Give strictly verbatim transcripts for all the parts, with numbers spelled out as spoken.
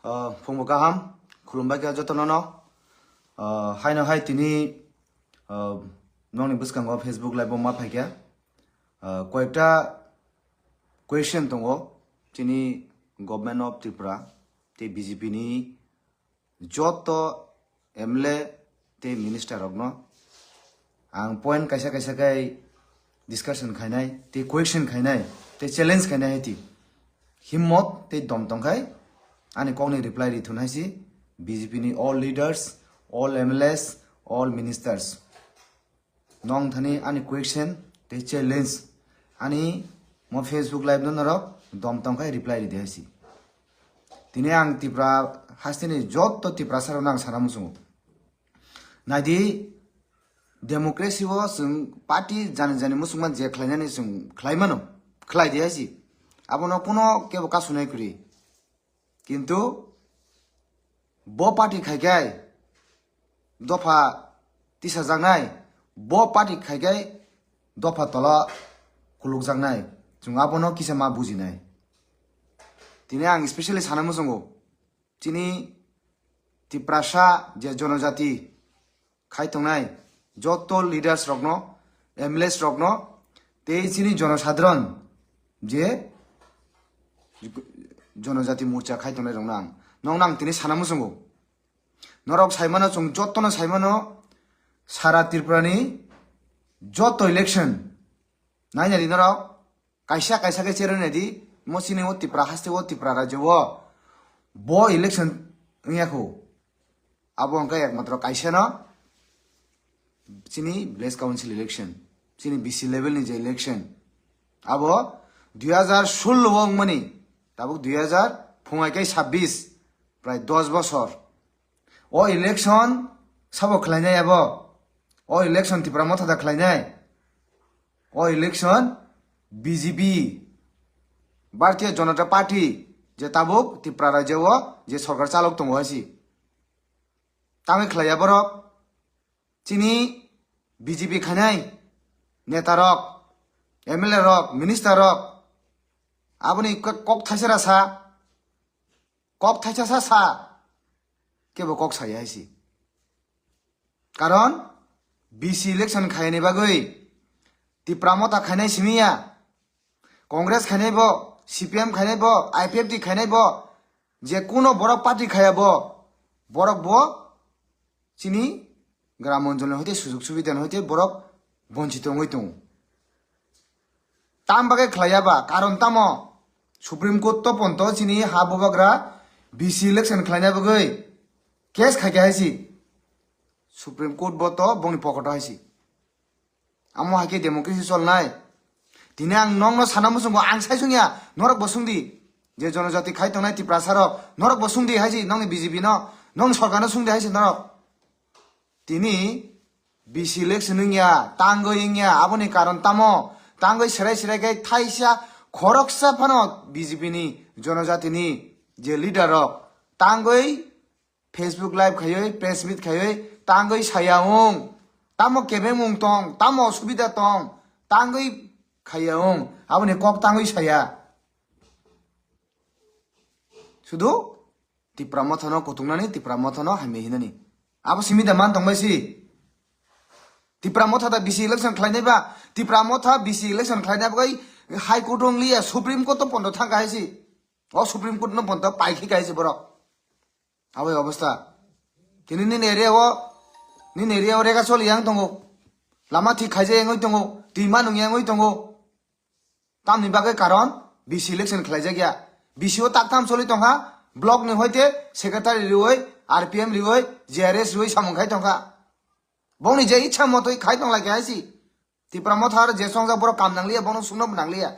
Uh, phungbo kaham, khulumbai kha jotono no. Uh, haino hai tini, uh, nokni bwskango Facebook live o ma phaikha. Uh, koyekta question tongo, tini Government of Tripura tei B J P ni joto M L A tei minister rokno ang point kaisa kaisa khai discussion khainai, tei question khainai, tei challenge khainai hai ti. Himmot tei dom tongkhai ani kokni reply ri thun hai si B J P ni all leaders, all M L As, all ministers. Nong thani ani question tei challenge ani mo Facebook live no norok dom tongkhai reply ri de hai si. Tini ang Tripura hasteni joto Tripura sarokno ang sana muchungo. Naidi, democracy o chwng party jani jani muchungma je khlainani chwng khlaimano, khlai di hai si. Abono kuno kebo kasunai kwrwi. Kintu bo party khaikhai dopha tisajaknai, bo party khaikhai dopha tola kulukjaknai. Chwng abono kisa ma bujinai. Tini ang specially sana muchungo. Chini Tiprasa je jonojati khai tongnai joto leaders rokno, M L As rokno, tei chini jonosadharon je jonojati morcha khai tongnai rokno ang, nokno ang tini sana muchungo. Norok saimano, chwng jotono saimano, sara Tripura ni joto election nainani norok kaisa kaisa khe cherwi naidi, mo chini o Tripura haste o Tripura rajyo o bo election wngya kho. Abo hwnkhe ekmatro kaisa no chini village council election, chini B C level ni je election, abo dui hajar sullo o wngmani, tabuk dui hajar phungai kai sabbish, prai dos bosor. O election sabo khlainai abo? O election Tipra Motha da khlainai? O election B J P, Bharatiya Janata Party, je tabuk Tipra rajya o je sorkar chalok tongo hai si. Tangwi khlaiya borok? Chini B J P khainai neta rok, M L A rok, minister rok, aboni kok, kok thaisera sa, kok thaisa sa sa, kebo kok saya hai si. Karon B C election khaini bagwi Tipra Motha khainai simi ya, Congress khainai bo, C P M khainai bo, I P F T khainai bo, je kuno borok party khaya bo, borok bo chini gram onjolni hoite sujog subidani hoite borok bonchito wngwi tongo. Tam bagwi khlaiya ba, karon tamo? Supreme Court to ponto chini ha bubagra B C election khlaina bagwi case khaikha hai si. Supreme Court bo to bongni pokoto hai si. Amo hai khe democracy cholnai? Tini ang nokno sana muchungo, ang sai sungya, norok bo sungdi. Je jonojati khai tongnai Tiprasa rok, norok bo sungdi hai si, nokni B J P no, nokni sorkar no sungdi hai si norok. Tini B C election wngya, tangwi wngya, aboni karon tamo? Tangwi serai serai khe thaisa khoroksa phano B J P ni jonojati ni je leader rok tangwi Facebook live khaiwi, press meet khaiwi tangwi saya wng. Tamo kebeng wng tong, tamo osubida tong, tangwi khaya wng. Aboni kok tangwi saya. Sudu Tipra Mothano kutungnani, Tipra Mothano hamya hinani. Abo simi da man tongbai si. Tipra Motha da B C election khlainai ba, Tipra Motha B C election khlainai bagwi High Court wng liya, Supreme Court to pondo thang kahai si. O Supreme Court no pondo paikhi kahai si borok. Abo obostha. Tini nini area o, nini area o rega choli yang tongo. Lama thik khaijak yangwi tongo, twi manung yangwi tongo. Tamni bagwi karon B C election khlaijak ya. B C o taktham choli tongkha, block ni hoite secretary riwi, R P M riwi, J R S riwi samung khai tongkha. Bongni je ichha motoi khai tong lai kha hai si. Tipra Motha aro je chongjak borok kam nang liya, bono sungno bo nang liya.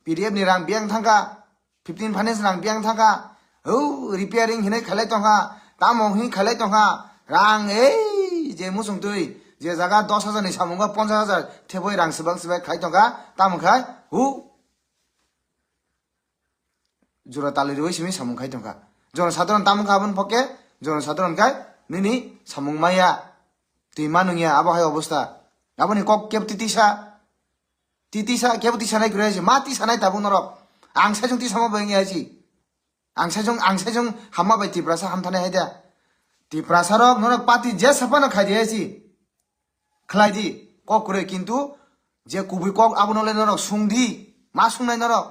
P D F ni rang biyang thangkha, fifteen finance rang biyang thangkha, hau repairing hinwi khailai tongkha, tamo hwnwi khailai tongkha, rang ei je muchung twi, je jaga dos hajar ni samungo ponchash hajar theboi rang swbang swbai khai tongkha, tamo khai hu jora tali rwi simi samung khai tongkha. Jono sadharon tamo kha aboni poke, jono sadharon khai nini samung maya, twi manung ya, abo hai obostha. Aboni kok kebo titisa. Titisa, kebo tisanai kwrwi hai se. Ma tisanai tabuk norok. Ang saichung tisamo bo wngya hai se. Ang sai jong, ang sai jong hamma bai Tiprasa hamthanai hai da. Tiprasa rok norok party je saphano khai di hai si. Khlai di, kok kwrwi, kintu je kubui kok abono le norok sung di, ma sungnai norok?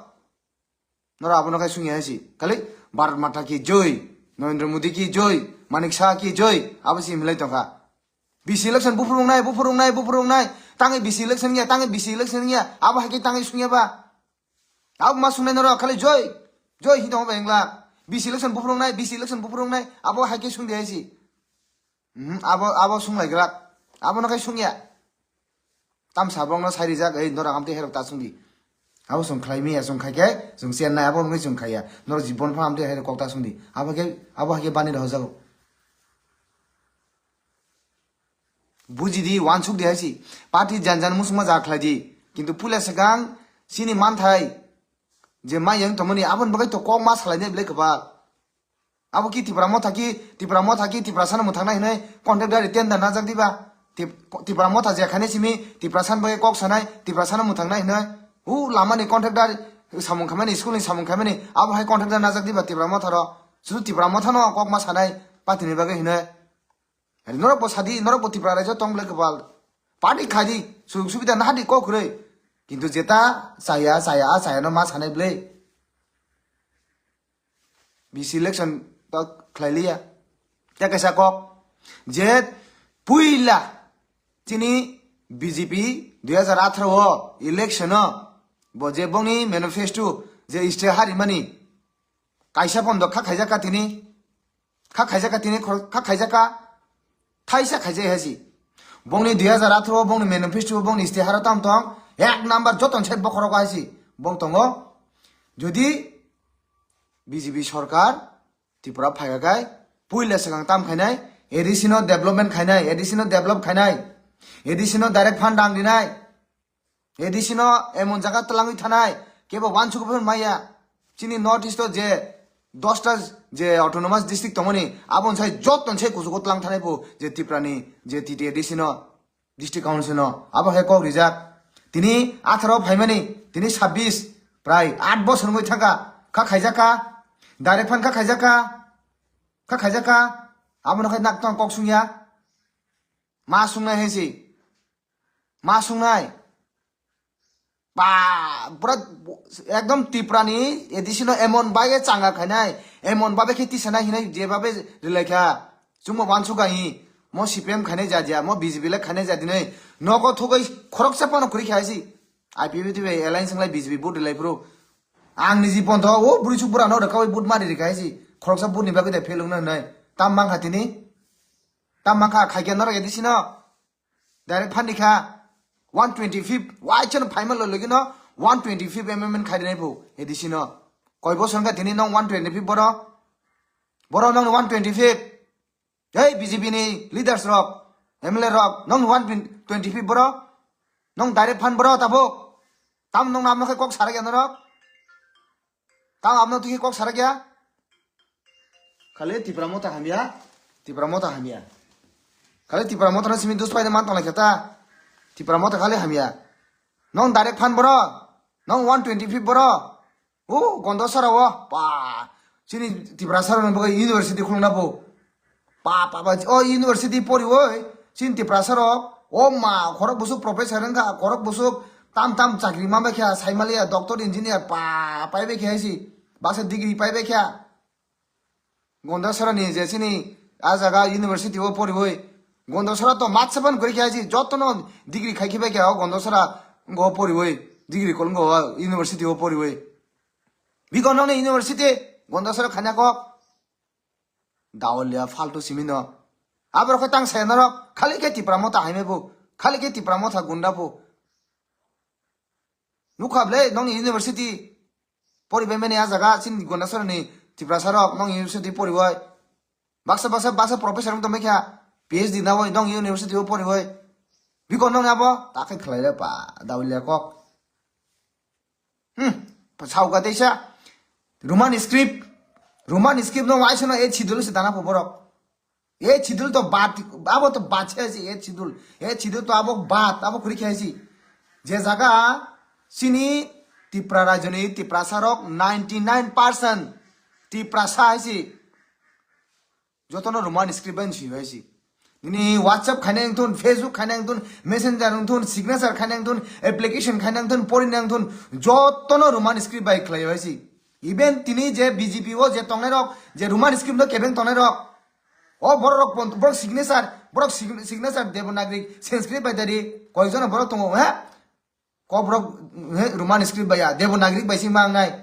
Norok abono khai sungya hai si. Khali Bharat Mata ki joi, Narendra Modi ki joi, Manik Saha ki joi, abo si himlai tongkha. B C election buphuru wngnai, buphuru wngnai, buphuru wngnai. Tangwi B C election ya, tangwi B C election ya. Abo hai khe tangwi sungya ba. Abo ma sungnai norok khali joi, joi hi tongo ba engla. B C election buphuru wngnai, B C election buphuru wngnai. Abo hai khe sung di hai si. Mhm, abo, abo sung lai grak. Abono khai sung ya. Tam sabong no sai rijak, ei norok amtwi herok ta sung di. Abo sung khlai mi ya, sung khai khe, sung siyan nai, abo wngwi sung khai ya. Norok jibon pha amtwi herok kok ta sung di. Abo khe, abo hai khe bani rohor jago. Buji di, wansuk di hai si. Party jan jan musungma ja khlai di. Kintu puila swkang chini manthai je ma yang tongmani aboni bagwi to kok ma salai nai belai kwbal. Abo ki Tipra Motha ki, Tipra Motha ki Tiprasano mwthangnai hinwi contract dari tender najak diba? Tip-, Tipra Motha je khainai simi Tiprasano bagwi kok sanai, Tiprasano mwthangnai hinwi. U lamani contract dari samung khaimani, school ni samung khaimani, abo hai contract dari najak diba Tipra Motha ro? Sudu Tipra Motha no kok ma sanai party ni bagwi hinwi. Ari norok bo sadi, norok bo Tipra raijo tong belai kwbal. Party khai di, sujog subida naha di kok kwrwi. Kintu jeta chaya, chaya, a chaya no ma sanai belai. B C election to khlai liya. Tei kaisa kok je puila chini B J P dui hazar atharo o election o bo je bongni manifesto je iste harimani kaisa pondo kha khaijak ka tini. Kha khaijak ka tini, khor-, kha khaijak ka. Thaisa khaijak hai si. Bongni dui hazar atharo o bongni manifesto o bongni istiharo tam tong. Ek number joto se bokhorok hai si. Bong tongo. Jodi B J P sorkar Tripura phaiya kai, puila swkang tam khainai, A D C no development khainai, A D C no develop khainai, A D C no direct fund rang rinai. A D C no emon jaga twlangwi thanai, kebo wansuk phano maya. Chini North East o je dosta je autonomous district tongmani, aboni sai joto sai kuchugo twlang thanai bo je Tripura ni je T T A D C no, district council no, abo hai kok rijak. Tini atharo phaimani, tini sabbish, prai aat bosor wngwi thangkha, kha khaijak kha, direct fund kha khaijak kha, kha khaijak kha, abono khai nak tong kok sungya, ma sungnai hai si. Ma sungnai. Ba, pura ekdom Tripura ni A D C no emon babe changa khainai, emon babe khe tisanai hinai je babe rilai kha. Chwngbo wansuk kha hi, mo C P M khainai ja dia, mo B J P le khainai ja dinai. Nogo thugwi khoroksa phano kwrwi kha hai si. I P F T bai alliance wnglai B J P vote rilai phuru. Ang ni jibon tho o bwrwi chuk bwrano rwkaui vote mari rikha hai si. Khoroksa vote ni bagwi de fail wngna hinai. Tam mang kha tini. Tam mang kha khai khe norok A D C no. Direct fund ni kha one twenty fifth, wai chano phaima lo logi no one twenty fifth amendment khai rinai bo A D C no. Koi bosor wngkha tini nong one twenty fifth boro? Boro nong one twenty fifth. Hey, B J P ni leaders rok, M L A rok, nong one twenty fifth boro? Nong direct fund boro tabuk? Tam nong namno khe kok sarak ya norok? Tang abno twi kok sarak ya? Khali Tipra Motha hamya, Tipra Motha hamya. Khali Tipra Motha no simi dus paide man tonglai khe ta. Tipra Motha khali hamya. Nong direct fund boro, nong one twenty fifth boro. O Gondosara o, pa. Chini Tiprasa rok nang bagwi university khulungna bo. Pa, pa, pa, o university poriwi, chini Tiprasa rok, o ma, khorok busuk professor wngkha, khorok busuk tam tam chakri manbai kha, saimaliya, doctor, engineer, pa, paibai kha hai si, baksa degree paibai kha. Gondasara ni je chini a jaga university o poriwi, Gondasara to matsa ban gori kha hai si, jotono degree khai khibai kha, o Gondasara go poriwi, degree kolong go university o poriwi. Biko nokni university, Gondasara khanya kok. Daolia faltu simi no. Aborok khe tang saya norok, khali khe Tipra Motha haime bo, khali khe Tipra Motha gunda bo. Nukha ble nokni university poribai mani a jaga chini Gondasara ni Tiprasa rok nokni university poribai. Baksa baksa baksa professor wng tongbai kha, P H D nawi nokni university o poribai. Biko nokni abo ta khe khlai le pa, daolia kok. Hmm, sauka teisa. Roman script. Roman script no waisa no eighth schedule se dana pho borok. Eighth schedule to bad, abo to bad se si eighth schedule. Eighth schedule to abo bad, abo kuri khe si. Je jaga chini Tipra rajyo ni Tiprasa rok ninety nine percent Tiprasa hai si. Jotono Roman script bai swi hai si. Nini WhatsApp khaina wngthun, Facebook khaina wngthun, Messenger wngthun, signature khaina wngthun, application khaina wngthun, porina wngthun, jotono Roman script bai khlai hai si. Even tini je B J P o je tongnai rok, je Roman script no kebeng tongnai rok, o borok rok pon-, borok signature, borok sig-, signature Devanagari, Sanskrit bai dari, koijono borok tongo, he? Kobrok, he, Roman script bai ya, Devanagari bai si mangnai.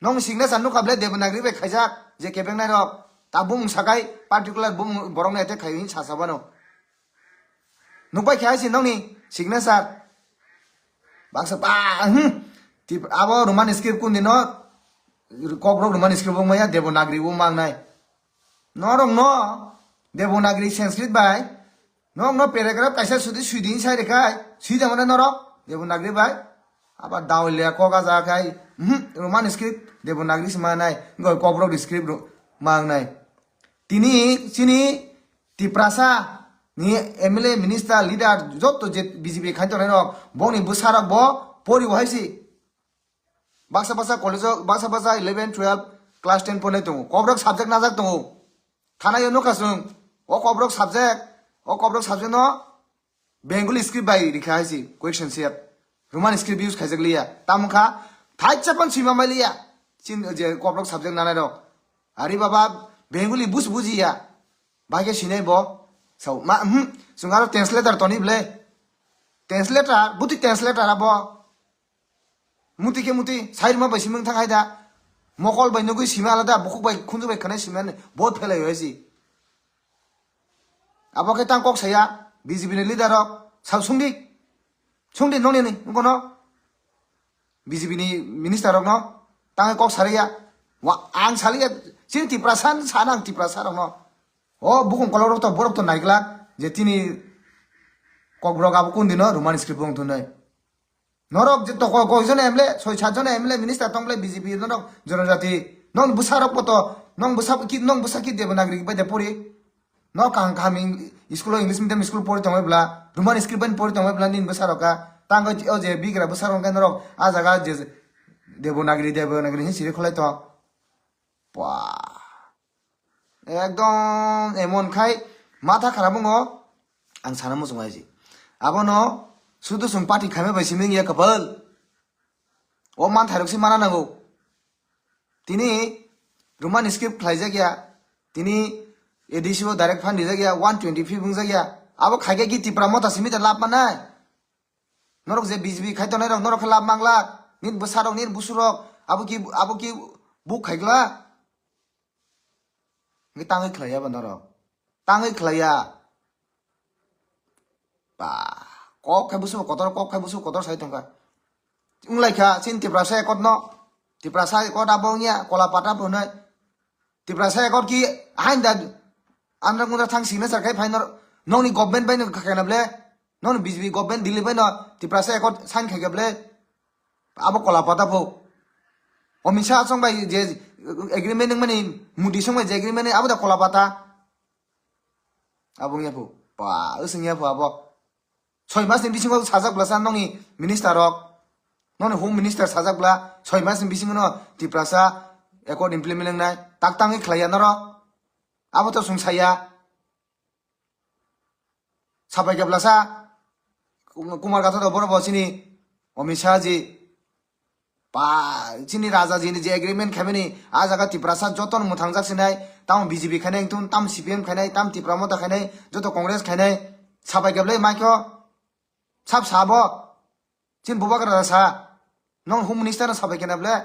Nong signature nukha ble Devanagari bai khaijak, je kebengnai rok. Ta bumung sakai, particular bumung borokni attack khai hin sasa bano. Nukbai khe hai si nongni signature. Baksa pa, hmm. Tip, abo Roman script kun dino, kobrok Roman script bo maya, Devanagari bo mangnai. Norok no, Devanagari Sanskrit bai, norok no paragraph kaisa sudi sui din sai rekhai, sui jama norok, Devanagari bai. Aba daulia koga ja khai, hmm, Roman script, Devanagari se manai, goi kobrok script ro-, mangnai. Tini, chini, Tiprasa, ni M L A, minister, leader, jotto je B J P khai tongnai rok, bongni bwsarok bo pori bo hai si. Baksa baksa college o, baksa baksa eleven, twelve, class ten pornai tongo. Kobrok subject najak tongo. Thana yo nukha chwng. O kobrok subject, o kobrok subject no Bengali script bai rikha hai si, question set. Roman script use khaijak liya. Tamo kha, thaisa phan sima mai liya. Chin je kobrok subject nanai rok. Ari baba, Bengali bus bujiya. Bai khe sinai bo. So, ma, hmm, chwng aro translator toni ble. Translator, buti translator abo. Muti khe muti, sairma bai simung thang hai da. Mokol bai nugui sima alada, bukhuk bai khunju bai khanai sima ni, vote phelai hai si. Abo khe tang kok saya, B J P ni leader rok, sao sungdi. Sungdi nongni ni, nungkono. B J P ni minister rok no, tang kok sariya. Wa, ang saliya, chini Tiprasa, sana ang Tiprasa rok no. O bukhung kolok rok to, borok to naiglak, je tini kokborok abo kun dino Roman script wng thunai. Norok je toko koi jon M L A, soi sat jon M L A minister tong ble B J P norok jonojati. Nong bwsa rok poto, nong bwsa ki, nong bwsa ki Devanagari bai de pori. No kaham kaham ing-, school o English medium school pori tongoi bla, Roman script bai pori tongoi bla nin bwsa rok ka. Tang o je bigra bwsa rok ka norok a jaga je Devanagari, Devanagari hin siri khulai to. Pwa. Ekdom emon khai matha kharap wngo, ang sana muchung aisi. Abono sudu sung party khaima bai simi wngya kapal. O manthairok se mana nango. Tini Roman script khlaijak ya, tini A D C o direct fund rijak ya, one twenty fee wngjak ya. Abo khaikhe ki Tipra motha simi da lab manai. Norok je B J P khai tongnai rok norok khe lab manglak. Nini bwsarok, nini busurok, abo ki, abo ki buk khaigla. Hwnkhe tangwi khlaiya bo norok. Tangwi khlaiya. Ba, kok khai busu kotor, kok khai busu kotor sai tongkha. Wnglaikha, chini Tiprasa ekot no. Tiprasa ekot abo wngya, kola pata bo hwnwi. Tiprasa ekot ki hain da andra kundra thang signature khai phai nor-, nokni government bai no khaina ble, nokni B J P government Delhi bai no Tiprasa ekot sign khai khe ble, abo kola pata pho. Amit Shah song bai je agreement nang mani, Modi song bai je agreement nang, abo da kola pata. Abo wngya pho, pa, wswng ya pho abo. Soi mas ni bisingo sajak bwlasa nokni minister rok, nokni home minister sajak bwla, soi mas ni bisingo no Tiprasa accord implement wngnai, tak tangwi khlaiya norok. Abo to chwng saya. Sapai khe bwlasa Kumar Gatha to borok bo chini Amit Shah ji. Pa, chini raja jini je agreement khaimani, a jaga Tiprasa jotono mwthangjak sinai, tamo B J P khainai wngthun, tamo C P M khainai, tamo Tipra Motha khainai, joto Congress khainai, sabai khe ble maikho, sab sabo, chini bubagra sa, nong home minister no sabai khe na ble,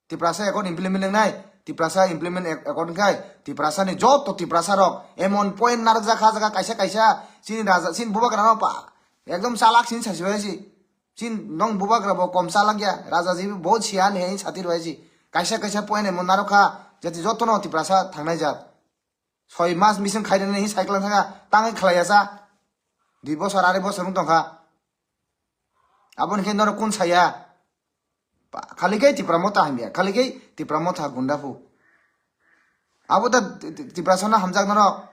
Tiprasa accord implement wngnai, Tiprasa implement ac-, accord wngkhai, Tiprasa ni joto Tiprasa rok, emon point narwkjak kha jaga kaisa kaisa, chini raja, chini bubagra no pa, ekdom chalak sini sasi bai si. Chin nong bubagra bo kom chalak ya, raja ji bo siyan he sati rwai ji. Kaisa kaisa point mo narok kha, jati joto no Tiprasa thangnai jat. Soi mas bising khairani hi cycle thanga, tangwi khlaiya sa. Dui bosor, arai bosor wng tongkha. Aboni khe norok kun saya? Pa-, khali khe Tipra Motha hamya, khali khe Tipra Motha gunda phu. Abo da Ti-, Ti-, Tiprasa no hamjak norok.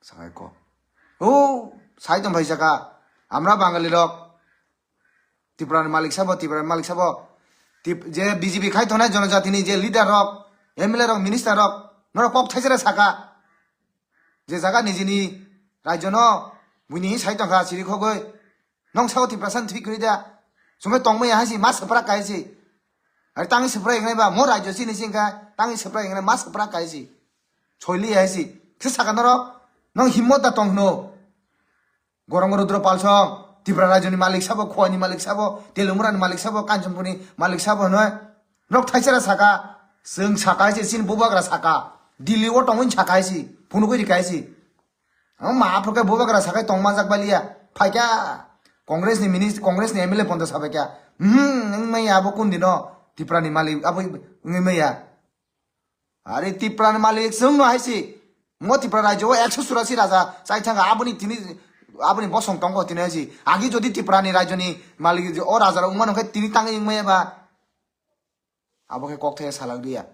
Sakai ko. O, sai tong phai saka. Amra Bangali rok. Tripura ni malik sabo, Tripura ni malik sabo. Tip-, je B J P khai tongnai jonojati ni je leader rok, M L A rok, minister rok, norok kok thaisera saka. Je jaga nijini rajyo no buini sai tongkha siri khogoi. Nong sao Tiprasa thwi kwrwi da. Sumai tongmai hai si, ma swprak kai si. Ari tangi swprak nai ba, mo rajyo si ni singkha, tangi swprak nai ma swprak kai si. Choili hai si. Khe saka norok, nong himmot da tong hno. Gorong Rudra Palsong, Tripura rajyoni malik sabo, Khowani malik sabo, Telumurani malik sabo, Kanchanpurni malik sabo hwnwi. Nok thaisera saka, chwng saka hai se, chini bubagra saka, Delhi o tongwi saka hai se, phunugwi rika hai se. Ang ma aphuru khe bubagra sakai tongma jak baliya, phaikya Congress ni minister, Congress ni M L A pondo sabaikya. Hmm, wng maya abo kun dino, Tripura ni malik abo wngwi maya. Ari Tripura ni malik chwng no hai si. Mo Tripura rajyo o ekso churasi raja chai thanga aboni tini aboni bosong tongo tini hai si. Agi jodi Tripura ni rajyo ni malik o raja rok wngmano khe tini tangwi wngmaya ba. Abo khe kok thaya salak diya.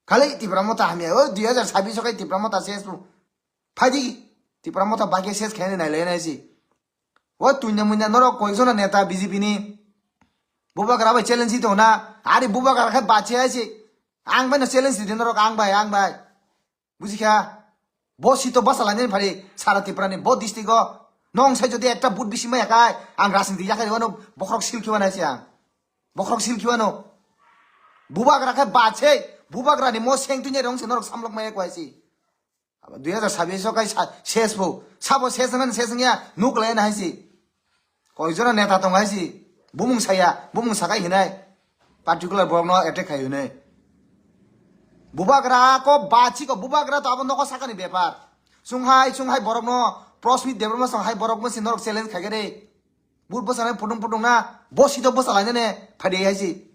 Khali Tripura motha hamya o dui hajar sabbish o khai Tripura motha ses bu. Phaidi Tripura motha bagya ses khaini nailai nai si. O tunya munya norok koiksona neta B J P ni. Bubagra bai challenge to na. Ari bubagra khai bachi hai si. Ang bai no challenge di norok ang bai, ang bai. Bujikha? Bo si to basa lainani phari sara Tripura ni bo district o. Nong sai jodi ekta vote bisi maya kai, ang rajniti yakhai wano bokhorok sil khiwa nai si ang. Bokhorok sil khiwa no. Bubagra khai bachi, bubagra ni mo seng tunya rong se norok samlok maya kwai si. Abo dui hajar sabbish o kai sa-, ses bo. Sabo ses nang ses ya nuk lai na hai si. Koi jora neta tong hai si. Bumung saya, bumung sakai hinai. Particular borok no attack khai hinai. Bubagra ko bachi ko bubagra to abo noko sakani bepar. Sung hai, sung hai borok no Prosmit Debbarma song hai borok mo si norok challenge khai gare. But bwsaknai phutung phutung na, bo si to bwsa lainani phadi hai si.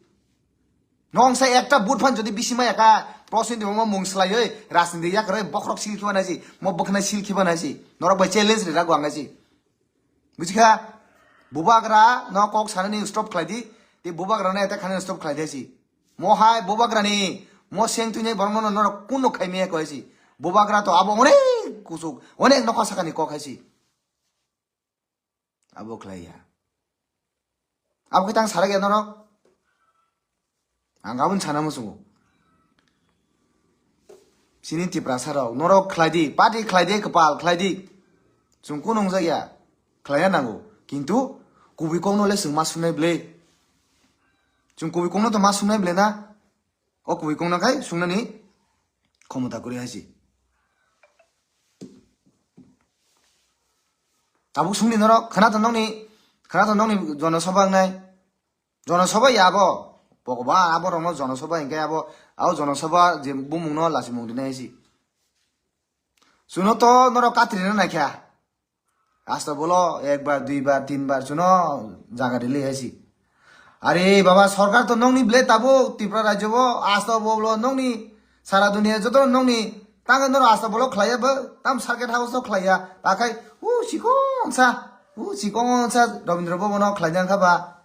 Nong sai ekta but phan jodi bisi maya kha, Prosmit Debbarma mung slaiwi, rajniti yakarwi, bokhorok sil khiba nai si, mo bwkhanai sil khiba nai si. Norok bai challenge ri rago ang nai si. Bujikha? Bubagra no kok sanani stop khlai di, tei bubagra no attack khanani stop khlai di hai si. Mo hai bubagra ni, mo seng tuinai borok no norok kuno khai maya kho hai si. Bubagra to abo onek kuchuk, onek nokha sakani kok hai si. Abo khlai ya. Abo khe tang sarak ya norok. Ang aboni sana muchungo. Sini Tiprasa rok, norok khlai di, party khlai di, kwpal khlai di. Chwng kunu wngjak ya, khlai ya nango. Kintu kubui kokno le chwng ma sumnai bwle. Chwng kubui kokno to ma sumnai bwle na. O kubui kokno khai sumnani khomota kwrwi hai si. Tabuk sungni norok, khwnato nokni, khwnato nokni jonosabha wngnai. Jonosabha ya abo. Bhagwan, abo rokno jonosabha hinkhe abo, abo jonosabha je bumungno lachimung rinai hai si. Chuno to norok katrina naikha. Asta bolo ekbar, duibar, tinbar chuno jaga rili hai si. Are baba, sorkar to nokni bwle tabuk Tripura rajyo bo, asta bolo nokni sara dunia joto nokni tangwi norok asta bolo khlaiya bo, tam circuit house o khlaiya, takhai u chikon sa, u chikon sa Rabindra Bhavan o khlaina kha ba.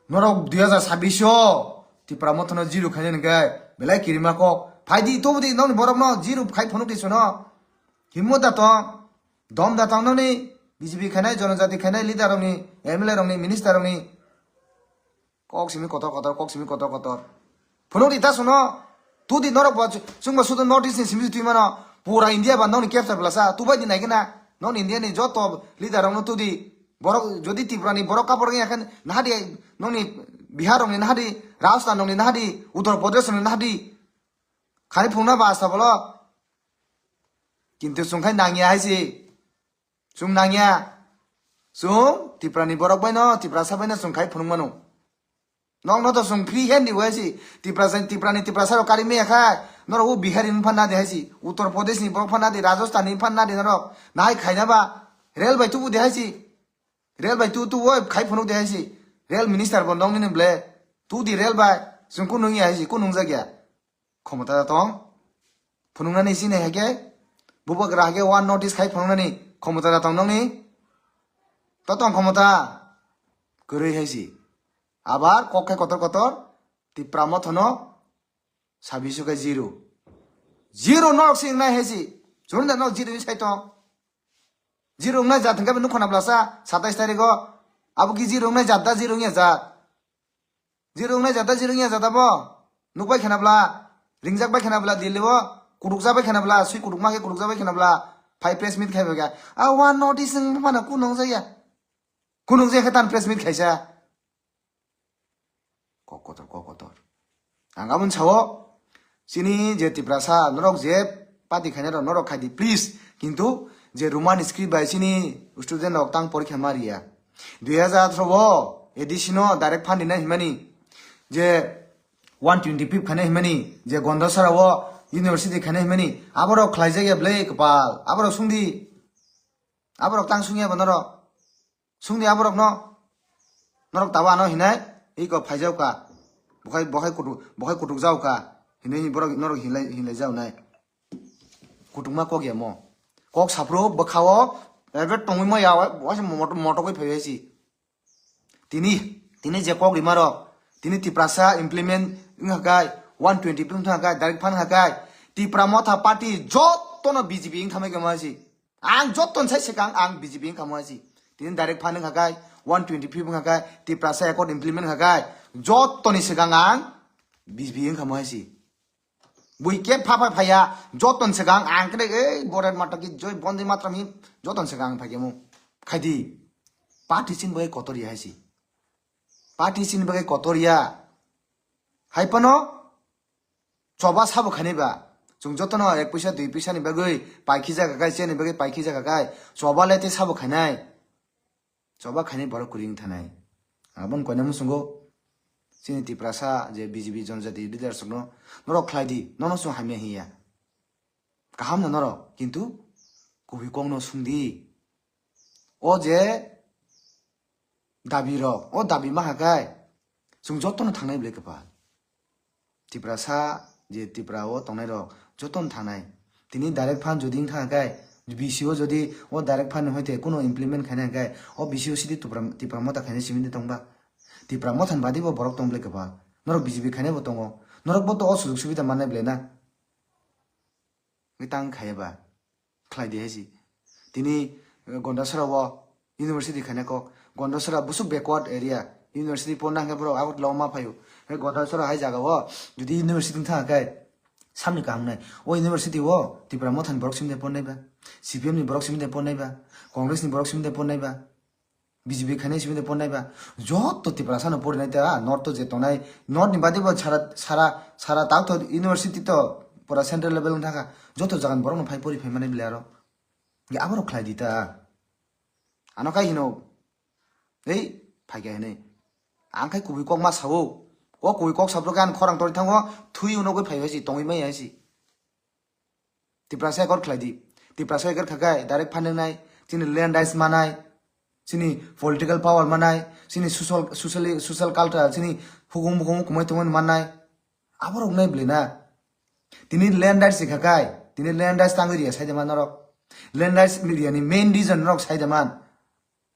Norok dui hajar sabbish o Tipra Motha no zero khaina hwnkhe belai kirima kok. Phaidi tobodi nokni borok no zero khai phunuk di chuno. Himmo da tong. Dom da tong nokni B J P khainai, jonojati khainai, leader rokni, M L A rokni, minister rokni. Kok simi kotor kotor, kok simi kotor kotor. Phunuk di ta suno. Tudi norok bo chwngbo sudu North East ni simi twi mano. Pura India ba nokni capture blasa. Tubai di naikhe na. Nokni India ni joto leader rokno tudi. Borok jodi Tripura ni borok kapor wngya khe nahadi nokni Bihar rokni nahadi, Rajasthan rokni nahadi, Uttar Pradesh rokni nahadi. Khani phunukna ba asta bolo. Kintu chwng khai nangya hai si. Chwng nangya. Chwng Tripura ni borok bai no, Tiprasa bai no chwng khai phunuk mano. Nokno to chwng free hand di wai si. Tiprasa, Tripura ni Tiprasa rok kari maya khai. Norok o Bihari ni phan na di hai si. Uttar Pradesh ni borok phan na di, Rajasthan ni phan na di norok. Nai khaina ba. Rel bai tubu di hai si. Rel bai tu tu wai khai phunuk di hai si. Rel minister bo nokni ni ble. Tu di rel bai. Chwng kunung ya hai si. Kunung jak ya. Khomota da tong. Phunuknani sini hai khe. Bubagra hai khe one notice khai phunuknani. Khomota da tong nokni. To tong khomota. Kwrwi hai si. Abar kok khe kotor kotor. Tipra Motha no sabbish khe zero. Zero norok se wngnai hai si. Chwng da no zero ni sai tong. Zero wngnai jat hwnkhe nukho na blasa satais tarikh o. Abo ki zero wngnai jat da, zero wngya jat. Zero wngnai jat da, zero wngya jat abo. Nuk bai khena bla, ringjak bai khena bla, Delhi o kutuk ja bai khena bla, sui kutuk ma khe kutuk ja bai khena bla. Phai press meet khai bai kha. A one notice wng phano kunung jaya. Kunung jaya khe tan press meet khaisa. Kok kotor, kok kotor. Ang aboni sao, chini je Tiprasa, norok je party khainai rok, norok khai di, please. Kintu je Roman script bai chini student rok tang porikha ma riya. Dui hajar atharo o A D C no direct fund rinai himani, je one twenty fifth khainai himani, je Gondasara o university khainai himani, aborok khlaijak ya ble kwpal, aborok sungdi, aborok tang sungya ba norok. Sungni aborokno, norok tabo ano hinai, iko phaijao ka. Bokhai, bokhai kutuk, bokhai kutuk jao ka. Hinui borok norok hinlai, hinlai jao nai. Kutukma kok ya mo. Kok saphuru bwkhao, ebe tongwi ma ya, waisa moto-, motokwi phaibai si. Tini, tini je kok rima rok, tini Tiprasa implement wngkha kai, one twenty wngkha kai, direct fund wngkha kai. Tipra Motha Party jotono B J P wngkha mai kama si. Ang joto ni sai swkang ang B J P wngkha mo hai si. Tini direct fund wngkha kai, one twenty fifth wngkha kai, Tiprasa Accord implement wngkha kai, joto ni swkang ang B J P wngkha mo hai si. Bui khe pha pha phaiya, joto ni swkang ang khe ei Bharat Mata ki joi, Bonde Mataram hi joto ni swkang ang phaikhe mo. Khaidi. Party chini bagwi kotor ya hai si. Party chini bagwi kotor ya. Hai phano choba sabo khainai ba. Chwng jotono ek puisa dui puisa ni bagwi paikhi jaga kai, chini bagwi paikhi jaga kai. Choba le tei sabo khainai. Choba khainai borok kwrwi wng thanai. Aboni koina muchungo chini Tiprasa je B J P Janjati leaders rokno norok khlai di, nono chwng hamya hiya. Kaham no norok, kintu kubui kokno sungdi. O je dabi rok, o dabi maha kai chwng jotono thangnai ble kwpal. Tiprasa je Tripura o tongnai rok jotono thangnai. Tini direct fund jodi wng thang kai, B C O jodi o direct fund ni hoite kuno implement khainai kai, o B C O sidi Tripura, Tripura Motha khainai simi de tongba. Tripura Motha ni badi bo borok tong ble kwpal. Norok B J P khainai bo tongo. Norok bo to o sujug subida mannai ble na. Wngwi tang khaiya ba khlai di hai si. Tini, eh, Gondasara o university khaina kok. Gondasara busuk backward area. University porna hwnkhe borok Agartala o ma phaio. Hai Gondasara hai jaga o jodi university wng thang khe samni kaham nai. O university o Tipra Motha ni borok simi de pornai ba. C P M ni borok simi de pornai ba. Congress ni borok simi de pornai ba. B J P khainai simi de pornai ba. Joto Tiprasa no porinai ta, North to je tongnai, North ni badi bo sara, sara, sara tak to university to pura central level wng thaka. Joto jagan borok no phai pori phai mani bile aro. Ge aborok khlai di ta. Ano kai hino. Ei, phai khe hinui. Ang khai kubui kok ma sao. O kubui kok sabrok ang khorang tori thango, thui uno goi phai hai si, tongwi mai hai si. Tiprasa ekor khlai di. Tiprasa ekor khakai direct fund nai, chini land rights manai, chini political power manai, chini social, socially, social culture, chini hukum bukum kumai tongmani manai. Aborok nai bwlwi na. Tini land rights khakai, tini land rights tangwi riya sai de man norok. Land rights riya ni main reason norok sai de man.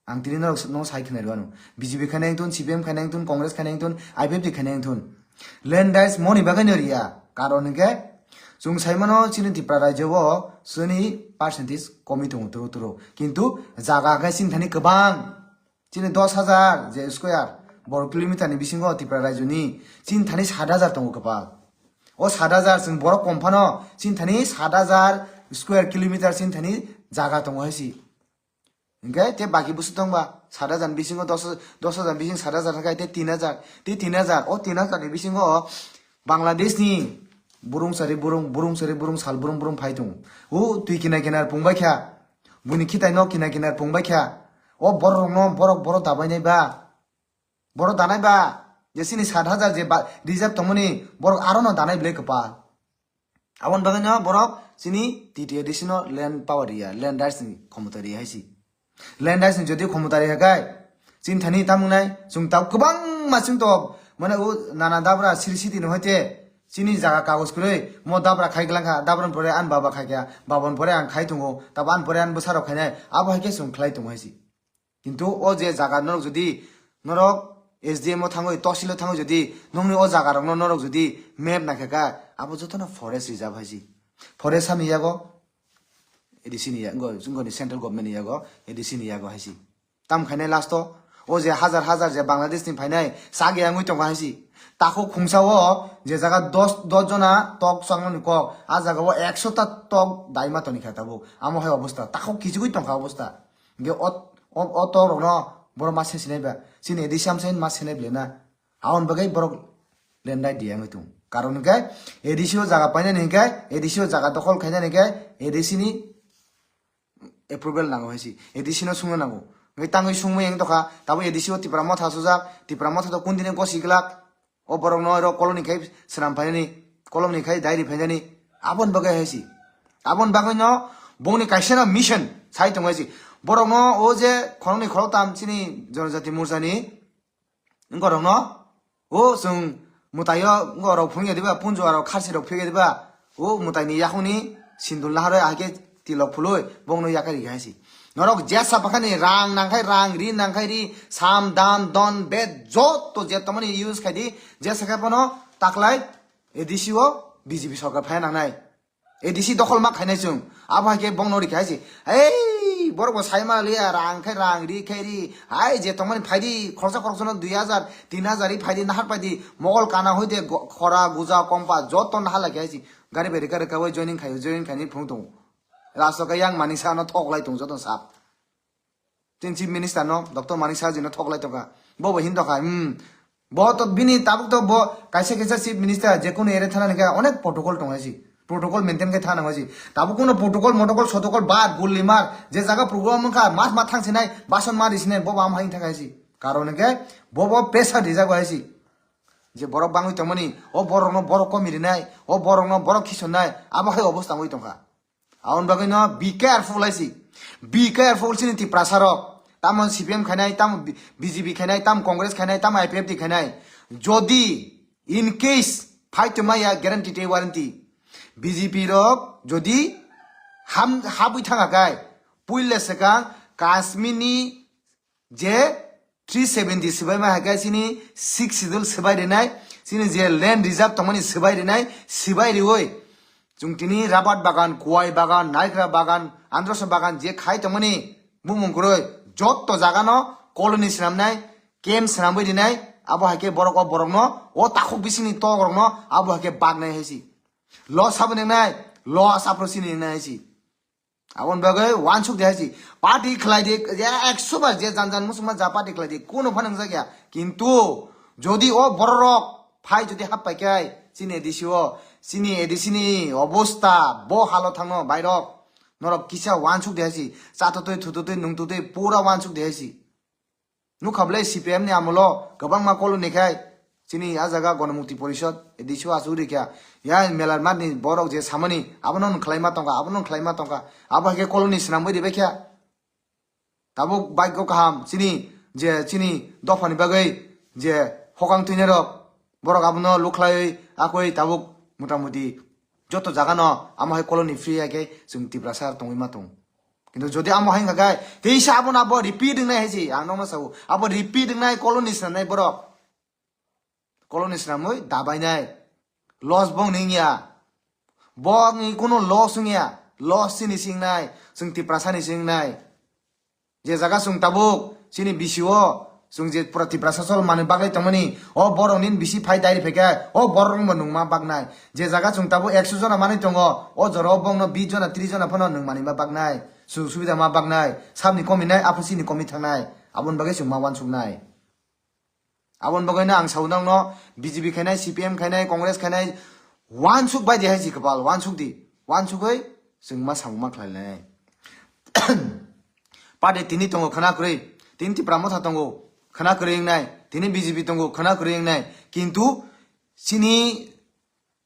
Ang tini norok no sai khna rwano. B J P khaina wngthun, C P M khaina wngthun, Congress khaina wngthun, I P F T khaina wngthun. Land rights moni bagwi no riya. Karon hwnkhe chwng sai mano chini Tripura rajyo o chini percentage komi tongo turo turo. Kintu jaga hwnkhe chini thani kwbang. Chini dos hajar je square bor kilometer ni bisingo Tripura rajyo ni chini thani sat hajar tongo kwpal. O sat hajar chwng borok kom phano chini thani sat hajar square kilometer chini thani jaga tongo hai si. Hingke te baki busu tongba, sat hajar ni bisingo dos, dos hajar ni bising sat hajar hingke te tin hajar, te tin hajar, o tin hajar ni bisingo Bangladesh ni burung sari burung, burung sari burung, sal burung burung phai tongo. O twi kinar kinar pungbai kha, buini khitai no kinar kinar pungbai kha. O borok rok no, borok, borok dabai nai ba, borok danai ba, je chini sat hajar je ba, reserve tongmani, borok aro no danai belai kwpal. Aboni bagwi no borok chini T T A D C no land power riya, land rights ni khomota riya hai si. Land rights ni jodi khomota riya kai, chini thani tamung nai, chwng tab kwbangma chwng to, mane o nana dabra siri siti no hoite, chini jaga kagoj kwrwi, mo dabra khai glangkha, dabra ni pore ani baba khai kha, baba ni pore ang khai tongo, tabo ani pore ani bwsarok khainai, abo hai khe chwng khlai tongo hai si. Kintu o je jaga norok jodi, norok S D M o thangwi, tohsil o thangwi jodi, nongni o jaga rokno norok jodi map naikha kha, abo jotono forest reserve hai si. Forest ha ni yago A D C ni ya-, ngo, ngo ni central government ni yago, A D C ni yago hai si. Tam khainai last o, O je hajar hajar je Bangladesh ni phainai chak ya wngwi tongkha hai si. Takhuk khungsa o je jaga dos, dos jona tok changmani kok, a jaga o ekso ta tok daima toni kha tabuk. Amo hai obostha. Takhuk kichigwi tongkha obostha. Ge ot, o, o tok rokno borok ma se sinai ba. Chini A D C amsa ma sinai bele na. Aboni bagwi borok lendai di wngwi tong. Karon hwnkhe A D C o jaga painani hwnkhe, A D C o jaga dokhol khainani hwnkhe A D C ni approval nango hai si, A D C no sungna nango. Hwnkhe tangwi sungmui wng tokha, tabuk A D C o Tipra Motha sujak, Tipra Motha to kundini gosi glak, o borok no oro koloni khai swnam phainani, koloni khai diary phainani, aboni bagwi hai si. Aboni bagwi no bongni kaisa no mission sai tongo hai si. Borok no o je khoroknwi khoroktam chini Jonojati Morcha ni wngkorokno, o chwng mwtaio wngkorok phunukya diba, punju aro kharsi rok phiyokya diba, o mwtaini yakungni sindul naharwi ahai khe tilok phului bongno yakarikha hai si. Norok jesa bakhani rang nangkhai rang, ri nangkhai ri, sam dam don bet joto je tongmani use khai di, jesa khe bono taklai A D C o B J P sorkar phai nangnai. A D C dokhol ma khainai chwng. Abo hai khe bongno rikha hai se. Ei, borok bo sai ma liya, rang khai rang, ri khai ri. Hai, je tongmani phai di, khoroksa khoroksa no dui hajar, tin hajar ri phai di, nahar phai di. Mogol kana hoi de go-, khora, guja, kompa, joto nahar lai khai se. Gari bai rika rika bai joining khai, joining khai ni phung tongo. Last o khe yang mani sa no thok lai tongo joto sap. Chini Chief Minister no, Doctor Manik Saha ji no thoklai tongkha. Bo bo hin tongkha, hmm. Bo to bini tabuk to bo kaisa kaisa Chief Minister je kunu ere thana hwnkhe onek protocol tong hai si. Protocol maintain khe thana hai si. Tabuk kunu protocol, motocol, sotocol, bar, gulli mar, je jaga program wngkha, mas ma thang sinai, bason ma ri sinai, bo bo am hai thang hai si. Karon hwnkhe bo bo pressure rijak hai si. Je borok bangwi tongmani, o borok no borok komi rinai, o borok no borok khisonnai, abo hai obostha wngwi tongkha. Aboni bagwi no be careful hai si. Be careful chini Tiprasa rok. Tamo C P M khainai, tamo B-, B J P khainai, tamo Congress khainai, tamo I P F T khainai. Jodi in case fight to maya guarantee te warranty. B J P rok jodi ham habwi thanga kai. Puila swkang Kashmir ni je three seventy swbai ma hai khe chini six schedule swbai rinai, chini je land reserve tongmani swbai rinai, swbai riwi chwng tini rabat bagan, kuwai bagan, naikra bagan, androsa bagan je khai tongmani bumung kwrwi joto jaga no colony swnamnai, camp swnamwi rinai, abo hai khe borok o borok no o takhuk bisingni tok rok no abo hai khe baknai hai si. Lo sabo ningnai, lo asapro chini ningnai hai si. Aboni bagwi wansuk de hai si. Party khlai di, ya, ekso bar je jan jan musukma ja party khlai di, kuno phano wngjakya. Kintu jodi o bororok phai jodi hap pai kai, chini A D C o, chini A D C ni obostha bo halo thangno bairok. Norok kisa wansuk de hai si. Chatotwi, thutotwi, nungtotwi pura wansuk de hai si. Nukha bwle C P M ni amolo kwbangma koloni khai chini a jaga Ganamukti Porishod, A D C o achuk rikha. Ya melar matni borok je samani abono nwng khlaima tongkha, abono nwng khlaima tongkha. Abo hai khe koloni swnamwi ribaikha. Tabuk bagyo kaham chini je chini dophani bagwi je hokang twinai rok borok abono lukhlai akoi tabuk motamuti joto jaga no amo hai koloni free hai khe chwng Tiprasa tongwi ma tong. Kintu jodi amo hai wngkha khe, teisa abono abo repeat wngnai hai se, ang nokno sao. Abo repeat wngnai, colony swnamnai borok. Colony swnamwi dabainai. Loss bo wngya. Bo wngwi kuno loss wngya. Loss chini se wngnai. Chwng Tiprasa ni se wngnai. Je jaga chwng tabuk, chini B C o, chwng je pura Tiprasa chol manwi bagwi tongmani, o borok nini bisi phai diary phaikha, o borok nungbo nungma baknai. Je jaga chwng tabuk ekso jona manwi tongo, o jora o bongno bis jona, tris jona phano nung manwi ma baknai. Sujog subida ma baknai, sabni komi nai, aphuru chini komi thangnai. Aboni bagwi chwng ma wansuknai. Aboni bagwi no ang sao nokno B J P khainai, C P M khainai, Congress khainai, wansuk bai di hai si kwpal, wansuk di. Wansugwi chwng ma samung ma khlai lainai. Party tini tongo khwna kwrwi, tini Tipra Motha tongo khwna kwrwi wngnai, tini B J P tongo khwna kwrwi wngnai, kintu chini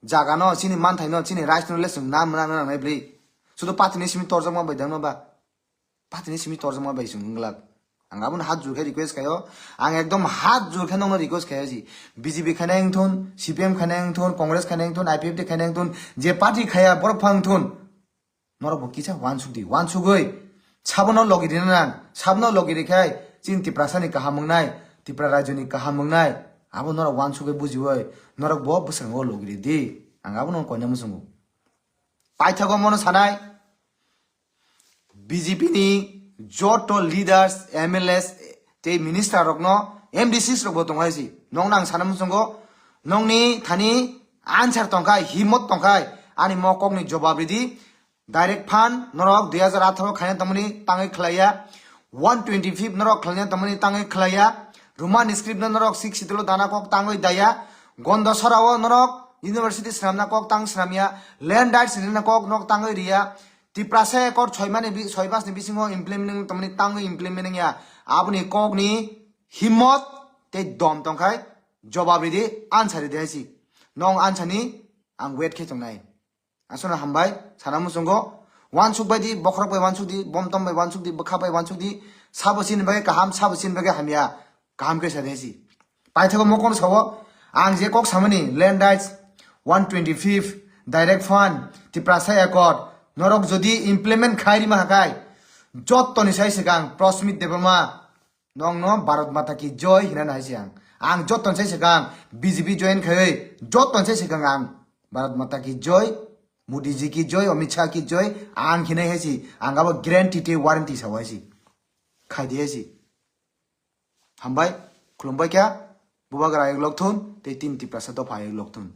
jagano, chini manthaino, chini rights no le chwng na mwnang nangnai bwrwi. Sudu party ni simi torjakma bai dangno ba? Party ni simi torjakma bai chwng wng glak. Ang abono hat jur khe request khaio, ang ekdom hat jur khe nokno request khaio ji. B J P khainai wngthun, C P M khainai wngthun, Congress khainai wngthun, I P F T khainai wngthun, je party khaya borok phang thun. Norok bo kisa wansuk di, wansugwi sabono logi rina nang, sabono logi rikhai chini Tiprasa ni kaham wngnai, Tipra rajyo ni kaham wngnai, abo norok wansugwi bujiwi norok bo bwskango logi ri di, ang abono koina muchungo. Paithago mono sanai, B J P ni joto leaders, M L As, tei minister rokno, M D Cs rokbo tongkha si. Nokno ang sana muchungo, nokni thani answer tongkha, himot tongkha, ani mo kokni jobab ridi. Direct fund norok dui hajar atharo khaina tongmani tangwi khlaiya, one twenty fifth norok khlaina tongmani tangwi khlaiya, Roman script no norok Sixth Schedule o dana kok tangwi daya, Gonda Sora o norok university swnamna kok tang swnamya, land rights rina kok nok tangwi riya, Tiprasa Accord soi mani bi-, soi mas ni bisingo implement tongmani tangwi implement ya, aboni kok ni himot tei dom tongkhai jobab ridi, answer ridi hai si. Nong answer ni ang wait khe tongnai. Aswkno hambai, sana muchungo. Wansuk bai di, bokhorok bai wansuk di, bomtom bai wansuk di, bwkha bai wansuk di, sabo chini bagwi kaham, sabo chini bagwi hamya, kaham khe sa di si. Paithago mokol sao, ang je kok samani, land rights, one twenty fifth, direct fund, Tiprasa Accord, norok jodi implement khai rima hakai, jottoni sai swkang, Prasmit Debbarma, nokno Bharat Mata ki Joy hinani hai se ang. Ang jottoni sai swkang B J P join khaiwi jottoni sai swkang ang Bharat Mata ki Joy, Modi ji ki joy, Amit Shah ki joy, ang hinai hai si, ang abo guarantee tei warranty sao hai si. Khai di hai si. Hambai, khulumbai kha, Bubagra ayuk lok thun, tei tin Tiprasa dopha ayuk lok thun.